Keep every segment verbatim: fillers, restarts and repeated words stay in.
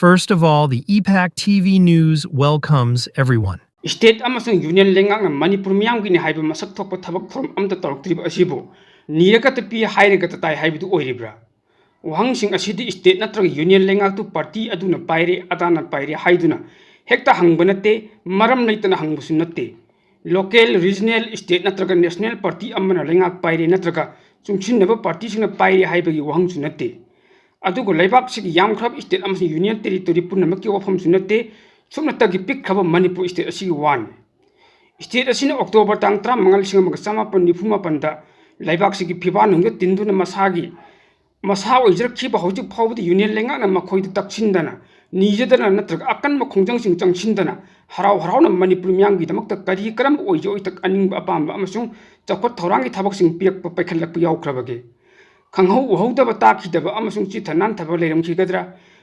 First of all, the E PAC T V News welcomes everyone. State ꯑꯃꯁꯨꯡ Union ꯂꯩꯉꯥꯛꯅ ꯃꯅꯤꯄꯨꯔ ꯃꯤꯌꯥꯝꯒꯤꯅꯤ ꯍꯥꯏꯕ ꯃꯁꯛ ꯊꯣꯛꯄ ꯊꯕꯛ ꯊꯧꯔꯝ ꯑꯃꯠꯇ ꯇꯧꯔꯛꯇ꯭ꯔꯤꯕ ꯑꯁꯤꯕꯨ ꯅꯤꯔꯒ ꯇꯞꯄꯤ ꯍꯥꯏꯔꯒ ꯇꯇꯥꯏ ꯍꯥꯏꯕꯗꯨ ꯑꯣꯏꯔꯤꯕ꯭ꯔꯥ? ꯋꯥꯍꯪꯁꯤꯡ ꯑꯁꯤꯗꯤ state ꯅꯠꯇ꯭ꯔꯒ Union ꯂꯩꯉꯥꯛꯇꯨ party ꯑꯗꯨꯅ ꯄꯥꯏꯔꯦ, ꯑꯗꯥꯅ ꯄꯥꯏꯔꯦ ꯍꯥꯏꯗꯨꯅ ꯍꯦꯛꯇ ꯍꯪꯕ ꯅꯠꯇꯦ, ꯃꯔꯝ ꯂꯩꯇꯅ ꯍꯪꯕꯁꯨ ꯅꯠꯇꯦ꯫ Local, regional, state ꯅꯠꯇ꯭ꯔꯒ national party ꯑꯃꯅ ꯂꯩꯉꯥꯛ ꯄꯥꯏꯔꯦ ꯅꯠꯇ꯭ꯔꯒ ꯆꯨꯡꯁꯤꯟꯅꯕ partyꯁꯤꯡꯅ ꯄꯥꯏꯔꯦ ꯍꯥꯏꯕꯒꯤ ꯋꯥꯍꯪꯁꯨ ꯅꯠꯇꯦ꯫ ꯑꯗꯨꯒ ꯂꯩꯕꯥꯛꯁꯤꯒꯤ ꯌꯥꯝꯈ꯭ꯔꯕ state ꯑꯃꯁꯨꯡ Union Territory ꯄꯨꯝꯅꯃꯛꯀꯤ ꯋꯥꯐꯝꯁꯨ ꯅꯠꯇꯦ, ꯁꯨꯞꯅꯇꯒꯤ ꯄꯤꯛꯈ꯭ꯔꯕ ꯃꯅꯤꯄꯨꯔ state ꯑꯁꯤꯒꯤ ꯋꯥꯅꯤ꯫ State ꯑꯁꯤꯅ October ꯇꯥꯡ ꯇꯔꯥꯃꯉꯥ, ꯂꯤꯁꯤꯡ ꯑꯃꯒ ꯆꯃꯥꯄꯟ ꯅꯤꯐꯨ ꯃꯥꯄꯟꯗ ꯂꯩꯕꯥꯛꯁꯤꯒꯤ ꯐꯤꯕꯥꯟ ꯍꯣꯡꯗ ꯇꯤꯟꯗꯨꯅ ꯃꯁꯥꯒꯤ, ꯃꯁꯥ ꯑꯣꯏꯖꯔꯛꯈꯤꯕ ꯍꯧꯖꯤꯛ ꯐꯥꯎꯕꯗ Union ꯂꯩꯉꯥꯛꯅ ꯃꯈꯣꯏꯗ ꯇꯛꯁꯤꯟꯗꯅ, ꯅꯤꯖꯗꯅ ꯅꯠꯇ꯭ꯔꯒ ꯑꯀꯟꯕ ꯈꯣꯡꯖꯪꯁꯤꯡ ꯆꯪꯁꯤꯟꯗꯅ ꯍꯔꯥꯎ ꯍꯔꯥꯎꯅ ꯃꯅꯤꯄꯨꯔ ꯃꯤꯌꯥꯝꯒꯤꯗꯃꯛꯇ ꯀꯔꯤ ꯀꯔꯝꯕ ꯑꯣꯏꯖ ꯑꯣꯏꯊꯛ ꯑꯅꯤꯡꯕ ꯑꯄꯥꯝꯕ ꯑꯃꯁꯨꯡ ꯆꯥꯎꯈꯠ ꯊꯧꯔꯥꯡꯒꯤ ꯊꯕꯛꯁꯤꯡ ꯄꯤꯔꯛꯄ ꯄꯥꯏꯈꯠꯂꯛꯄ ꯌꯥꯎꯈ꯭ꯔꯕꯒꯦ? ꯈꯪꯍꯧ ꯎꯍꯧꯗꯕ, ꯇꯥꯈꯤꯗꯕ ꯑꯃꯁꯨꯡ ꯆꯤꯊ ꯅꯥꯟꯊꯕ ꯂꯩꯔꯝꯈꯤꯒꯗ꯭ꯔꯥ?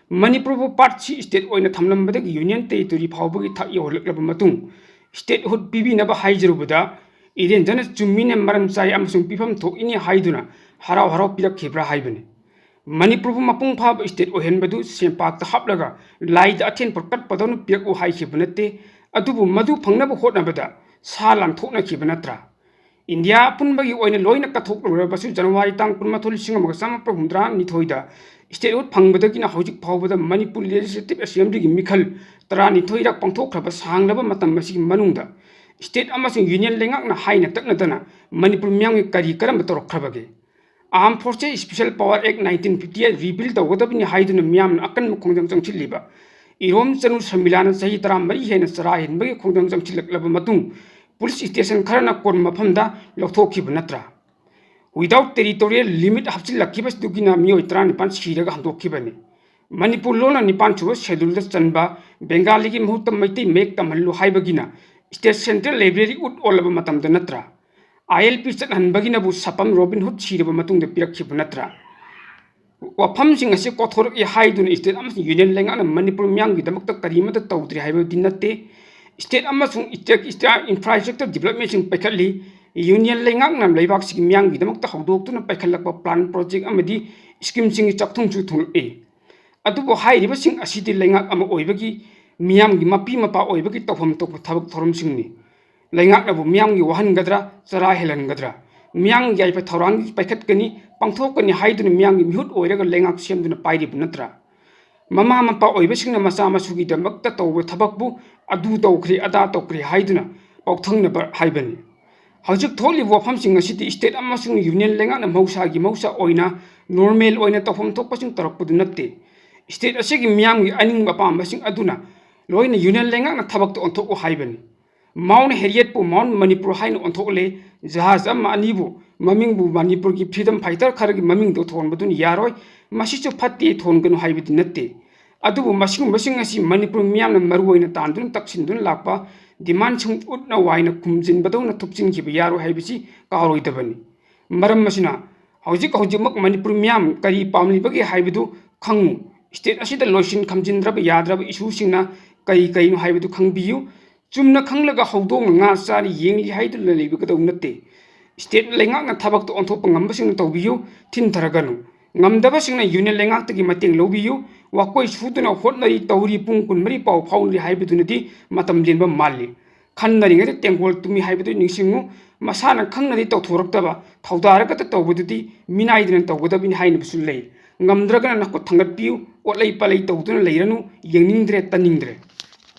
ꯃꯅꯤꯄꯨꯔꯕꯨ Part C state ꯑꯣꯏꯅ ꯊꯝꯂꯝꯕꯗꯒꯤ Union Territory ꯐꯥꯎꯕꯒꯤ ꯊꯥꯛ ꯌꯧꯍꯜꯂꯛꯂꯕ ꯃꯇꯨꯡ, statehood ꯄꯤꯕꯤꯅꯕ ꯍꯥꯏꯖꯔꯨꯕꯗ ꯏꯔꯦꯟꯖꯅ ꯆꯨꯝꯃꯤꯅꯦ, ꯃꯔꯝ ꯆꯥꯏ ꯑꯃꯁꯨꯡ ꯄꯤꯐꯝ ꯊꯣꯛꯏꯅꯦ ꯍꯥꯏꯗꯨꯅ ꯍꯔꯥꯎ ꯍꯔꯥꯎ ꯄꯤꯔꯛꯈꯤꯕ꯭ꯔꯥ ꯍꯥꯏꯕꯅꯤ꯫ ꯃꯅꯤꯄꯨꯔꯕꯨ ꯃꯄꯨꯡ ꯐꯥꯕ state ꯑꯣꯏꯍꯟꯕꯗꯨ ꯁꯦꯟꯄꯥꯛꯇ ꯍꯥꯞꯂꯒ ꯂꯥꯏꯗ ꯑꯊꯦꯟ ꯄꯣꯠ ꯀꯠꯄꯗꯧꯅ ꯄꯤꯔꯛꯎ ꯍꯥꯏꯈꯤꯕ ꯅꯠꯇꯦ꯫ ꯑꯗꯨꯕꯨ ꯃꯗꯨ ꯐꯪꯅꯕ ꯍꯣꯠꯅꯕꯗ ꯁꯥ ꯂꯥꯟ ꯊꯣꯛꯅꯈꯤꯕ ꯅꯠꯇ꯭ꯔꯥ? ꯏꯟꯗꯤꯌꯥ ꯑꯄꯨꯟꯕꯒꯤ ꯑꯣꯏꯅ ꯂꯣꯏꯅ ꯀꯠꯊꯣꯛꯂꯨꯔꯕꯁꯨ, ꯖꯅꯋꯥꯔꯤ ꯇꯥꯡ ꯀꯨꯟꯃꯥꯊꯣꯏ, ꯂꯤꯁꯤꯡ ꯑꯃꯒ ꯆꯃꯥꯄꯟ ꯍꯨꯝꯗ꯭ꯔꯥ ꯅꯤꯊꯣꯏꯗ statehood ꯐꯪꯕꯗꯒꯤꯅ ꯍꯧꯖꯤꯛ ꯐꯥꯎꯕꯗ ꯃꯅꯤꯄꯨꯔ Legislative Assemblyꯒꯤ ꯃꯤꯈꯜ ꯇꯔꯥꯅꯤꯊꯣꯏꯔꯛ ꯄꯥꯡꯊꯣꯛꯈ꯭ꯔꯕ ꯁꯥꯡꯂꯕ ꯃꯇꯝ ꯑꯁꯤꯒꯤ ꯃꯅꯨꯡꯗ state ꯑꯃꯁꯨꯡ Union ꯂꯩꯉꯥꯛꯅ ꯍꯥꯏꯅ ꯇꯛꯅꯗꯅ ꯃꯅꯤꯄꯨꯔ ꯃꯤꯌꯥꯝꯒꯤ ꯀꯔꯤ ꯀꯔꯝꯕ ꯇꯧꯔꯛꯈ꯭ꯔꯕꯒꯦ? Armed Forces Special Power Act nineteen fifty eight repeal ꯇꯧꯒꯗꯕꯅꯤ ꯍꯥꯏꯗꯨꯅ ꯃꯤꯌꯥꯝꯅ ꯑꯀꯟꯕ ꯈꯣꯡꯖꯪ ꯆꯪꯁꯤꯜꯂꯤꯕ ꯏꯔꯣꯝ ꯆꯅꯨ ꯁꯔꯃꯤꯂꯥꯅ ꯆꯍꯤ ꯇꯔꯥꯃꯔꯤ ꯍꯦꯟꯅ ꯆꯔꯥ ꯍꯦꯟꯕꯒꯤ ꯈꯣꯡꯖꯪ ꯆꯪꯁꯤꯜꯂꯛꯂꯕ ꯃꯇꯨꯡ, police station ꯈꯔꯅ ꯀꯣꯟ ꯃꯐꯝꯗ ꯂꯧꯊꯣꯛꯈꯤꯕ ꯅꯠꯇ꯭ꯔꯥ? Without territorial limit ꯍꯥꯞꯆꯤꯜꯂꯛꯈꯤꯕꯗꯨꯒꯤꯅ ꯃꯤꯑꯣꯏ ꯇꯔꯥꯅꯤꯄꯥꯟ ꯁꯤꯔꯒ ꯍꯟꯗꯣꯛꯈꯤꯕꯅꯤ꯫ ꯃꯅꯤꯄꯨꯔ ꯂꯣꯟꯅ ꯅꯤꯄꯥꯟ ꯁꯨꯕ scheduleꯗ ꯆꯟꯕ ꯕꯦꯡꯒꯥꯂꯤꯒꯤ ꯃꯍꯨꯠꯇ ꯃꯩꯇꯩ ꯃꯌꯦꯛ ꯇꯝꯍꯜꯂꯨ ꯍꯥꯏꯕꯒꯤꯅ state central library ꯎꯠ ꯑꯣꯜꯂꯕ ꯃꯇꯝꯗ ꯅꯠꯇ꯭ꯔꯥ? ILP ꯆꯠꯍꯟꯕꯒꯤꯅꯕꯨ ꯁꯄꯝ ꯔꯣꯕꯤꯟ ꯍꯨꯗ ꯁꯤꯔꯕ ꯃꯇꯨꯡꯗ ꯄꯤꯔꯛꯈꯤꯕ ꯅꯠꯇ꯭ꯔꯥ? ꯋꯥꯐꯝꯁꯤꯡ ꯑꯁꯤ ꯀꯣꯊꯣꯔꯛꯏ ꯍꯥꯏꯗꯨꯅ state ꯑꯃꯁꯨꯡ Union ꯂꯩꯉꯥꯛꯅ ꯃꯅꯤꯄꯨꯔ ꯃꯤꯌꯥꯝꯒꯤꯗꯃꯛꯇ ꯀꯔꯤꯃꯠꯇ ꯇꯧꯗ꯭ꯔꯤ ꯍꯥꯏꯕꯗꯤ ꯅꯠꯇꯦ꯫ State ꯑꯃꯁꯨꯡ state infrastructure developmentꯁꯤꯡ ꯄꯥꯏꯈꯠꯂꯤ꯫ Union ꯂꯩꯉꯥꯛꯅ ꯂꯩꯕꯥꯛꯁꯤꯒꯤ ꯃꯤꯌꯥꯝꯒꯤꯗꯃꯛꯇ ꯍꯧꯗꯣꯛꯇꯨꯅ ꯄꯥꯏꯈꯠꯂꯛꯄ plan, project ꯑꯃꯗꯤ schemeꯁꯤꯡꯒꯤ ꯆꯥꯛꯊꯨꯡꯁꯨ ꯊꯨꯡꯂꯛꯏ꯫ ꯑꯗꯨꯕꯨ ꯍꯥꯏꯔꯤꯕꯁꯤꯡ ꯑꯁꯤꯗꯤ ꯂꯩꯉꯥꯛ ꯑꯃ ꯑꯣꯏꯕꯒꯤ, ꯃꯤꯌꯥꯝꯒꯤ ꯃꯄꯤ ꯃꯄꯥ ꯑꯣꯏꯕꯒꯤ ꯇꯧꯐꯝ ꯊꯣꯛꯄ ꯊꯕꯛ ꯊꯧꯔꯝꯁꯤꯡꯅꯤ꯫ ꯂꯩꯉꯥꯛꯅꯕꯨ ꯃꯤꯌꯥꯝꯒꯤ ꯋꯥꯍꯟꯒꯗ꯭ꯔꯥ, ꯆꯔꯥ ꯍꯦꯜꯍꯟꯒꯗ꯭ꯔꯥ, ꯃꯤꯌꯥꯝꯒꯤ ꯌꯥꯏꯐ ꯊꯧꯔꯥꯡꯒꯤ ꯄꯥꯏꯈꯠꯀꯅꯤ, ꯄꯥꯡꯊꯣꯛꯀꯅꯤ ꯍꯥꯏꯗꯨꯅ ꯃꯤꯌꯥꯝꯒꯤ ꯃꯤꯍꯨꯠ ꯑꯣꯏꯔꯒ ꯂꯩꯉꯥꯛ ꯁꯦꯝꯗꯨꯅ ꯄꯥꯏꯔꯤꯕ ꯅꯠꯇ꯭ꯔꯥ? ꯃꯃꯥ ꯃꯄꯥ ꯑꯣꯏꯕꯁꯤꯡꯅ ꯃꯆꯥ ꯃꯁꯨꯒꯤꯗꯃꯛꯇ ꯇꯧꯕ ꯊꯕꯛꯄꯨ ꯑꯗꯨ ꯇꯧꯈ꯭ꯔꯦ, ꯑꯗꯥ ꯇꯧꯈ꯭ꯔꯦ ꯍꯥꯏꯗꯨꯅ ꯄꯥꯎꯊꯪꯅꯕ ꯍꯥꯏꯕꯅꯤ꯫ ꯍꯧꯖꯤꯛ ꯊꯣꯛꯂꯤꯕ ꯋꯥꯐꯝꯁꯤꯡ ꯑꯁꯤꯗꯤ state ꯑꯃꯁꯨꯡ union ꯂꯩꯉꯥꯛꯅ ꯃꯍꯧꯁꯥꯒꯤ ꯃꯍꯧꯁꯥ ꯑꯣꯏꯅ normal ꯑꯣꯏꯅ ꯇꯧꯐꯝ ꯊꯣꯛꯄꯁꯤꯡ ꯇꯧꯔꯛꯄꯗꯨ ꯅꯠꯇꯦ꯫ State ꯑꯁꯤꯒꯤ ꯃꯤꯌꯥꯝꯒꯤ ꯑꯅꯤꯡꯕ ꯑꯄꯥꯝꯕꯁꯤꯡ ꯑꯗꯨꯅ ꯂꯣꯏꯅ union ꯂꯩꯉꯥꯛꯅ ꯊꯕꯛꯇ ꯑꯣꯟꯊꯣꯛꯎ ꯍꯥꯏꯕꯅꯤ꯫ Mount Harrietꯄꯨ Mount ꯃꯅꯤꯄꯨꯔ ꯍꯥꯏꯅ ꯑꯣꯟꯊꯣꯛꯂꯦ, ꯖꯍꯥꯖ ꯑꯃ ꯑꯅꯤꯕꯨ ꯃꯃꯤꯡꯕꯨ ꯃꯅꯤꯄꯨꯔꯒꯤ freedom fighter ꯈꯔꯒꯤ ꯃꯃꯤꯡꯗ ꯊꯣꯟꯕꯗꯨꯅ ꯌꯥꯔꯣꯏ, ꯃꯁꯤꯁꯨ ꯐꯠꯇꯦ, ꯊꯣꯟꯒꯅꯨ ꯍꯥꯏꯕꯗꯤ ꯅꯠꯇꯦ꯫ ꯑꯗꯨꯕꯨ ꯃꯁꯤꯒꯨꯝꯕꯁꯤꯡ ꯑꯁꯤ ꯃꯅꯤꯄꯨꯔ ꯃꯤꯌꯥꯝꯅ ꯃꯔꯨꯑꯣꯏꯅ ꯇꯥꯟꯗꯨꯅ ꯇꯛꯁꯤꯟꯗꯨꯅ ꯂꯥꯛꯄ demandꯁꯤꯡ ꯎꯠꯅ ꯋꯥꯏꯅ ꯈꯨꯝꯖꯤꯟꯕꯗꯧꯅ ꯊꯨꯞꯆꯤꯟꯈꯤꯕ ꯌꯥꯔꯣꯏ ꯍꯥꯏꯕꯁꯤ ꯀꯥꯎꯔꯣꯏꯗꯕꯅꯤ꯫ ꯃꯔꯝ ꯑꯁꯤꯅ ꯍꯧꯖꯤꯛ ꯍꯧꯖꯤꯛꯃꯛ ꯃꯅꯤꯄꯨꯔ ꯃꯤꯌꯥꯝ ꯀꯔꯤ ꯄꯥꯝꯂꯤꯕꯒꯦ ꯍꯥꯏꯕꯗꯨ ꯈꯪꯉꯨ꯫ State ꯑꯁꯤꯗ ꯂꯣꯏꯁꯤꯟ ꯈꯝꯖꯤꯟꯗ꯭ꯔꯕ ꯌꯥꯗ꯭ꯔꯕ issueꯁꯤꯡꯅ ꯀꯔꯤ ꯀꯔꯤꯅꯣ ꯍꯥꯏꯕꯗꯨ ꯈꯪꯕꯤꯌꯨ꯫ ꯆꯨꯝꯅ ꯈꯪꯂꯒ ꯍꯧꯗꯣꯡꯅ ꯉꯥ ꯆꯥꯔꯤ ꯌꯦꯡꯂꯤ ꯍꯥꯏꯗꯨꯅ ꯂꯩꯕꯤꯒꯗꯧ ꯅꯠꯇꯦ꯫ State ꯂꯩꯉꯥꯛꯅ ꯊꯕꯛꯇ ꯑꯣꯟꯊꯣꯛꯄ ꯉꯝꯕꯁꯤꯡꯅ ꯇꯧꯕꯤꯌꯨ, ꯊꯤꯟꯊꯔꯒꯅꯨ꯫ ꯉꯝꯗꯕꯁꯤꯡꯅ union ꯂꯩꯉꯥꯛꯇꯒꯤ ꯃꯇꯦꯡ ꯂꯧꯕꯤꯌꯨ꯫ ꯋꯥꯀꯣꯏ ꯁꯨꯗꯨꯅ ꯍꯣꯠꯅꯔꯤ, ꯇꯧꯔꯤ, ꯄꯨꯡ ꯀꯨꯟꯃꯔꯤ ꯐꯥꯎ ꯐꯥꯎꯅꯔꯤ ꯍꯥꯏꯕꯗꯨꯅꯗꯤ ꯃꯇꯝ ꯂꯦꯟꯕ ꯃꯥꯜꯂꯤ꯫ ꯈꯟꯅꯔꯤꯉꯩꯗ ꯇꯦꯡꯒꯣꯜ ꯇꯨꯝꯃꯤ ꯍꯥꯏꯕꯗꯨ ꯅꯤꯡꯁꯤꯡꯉꯨ꯫ ꯃꯁꯥꯅ ꯈꯪꯅꯗꯤ ꯇꯧꯊꯣꯔꯛꯇꯕ, ꯊꯧꯗꯥꯔꯒꯇ ꯇꯧꯕꯗꯨꯗꯤ ꯃꯤꯅꯥꯏꯗꯅ ꯇꯧꯒꯗꯕꯅꯤ ꯍꯥꯏꯅꯕꯁꯨ ꯂꯩ꯫ ꯉꯝꯗ꯭ꯔꯒꯅ ꯅꯈꯨꯠ ꯊꯥꯡꯒꯠꯄꯤꯌꯨ, ꯑꯣꯠꯂꯩ ꯄꯥꯂꯩ ꯇꯧꯗꯨꯅ ꯂꯩꯔꯅꯨ, ꯌꯦꯡꯅꯤꯡꯗ꯭ꯔꯦ, ꯇꯥꯅꯤꯡꯗ꯭ꯔꯦ꯫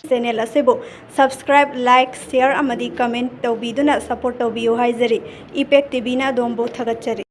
Channel ꯑꯁꯤꯕꯨ subscribe, like, share ꯑꯃꯗꯤ comment ꯇꯧꯕꯤꯗꯨꯅ support ꯇꯧꯕꯤꯌꯨ ꯍꯥꯏꯖꯔꯤ꯫ Impact TVꯅ ꯑꯗꯣꯝꯕꯨ ꯊꯥꯒꯠꯆꯔꯤ꯫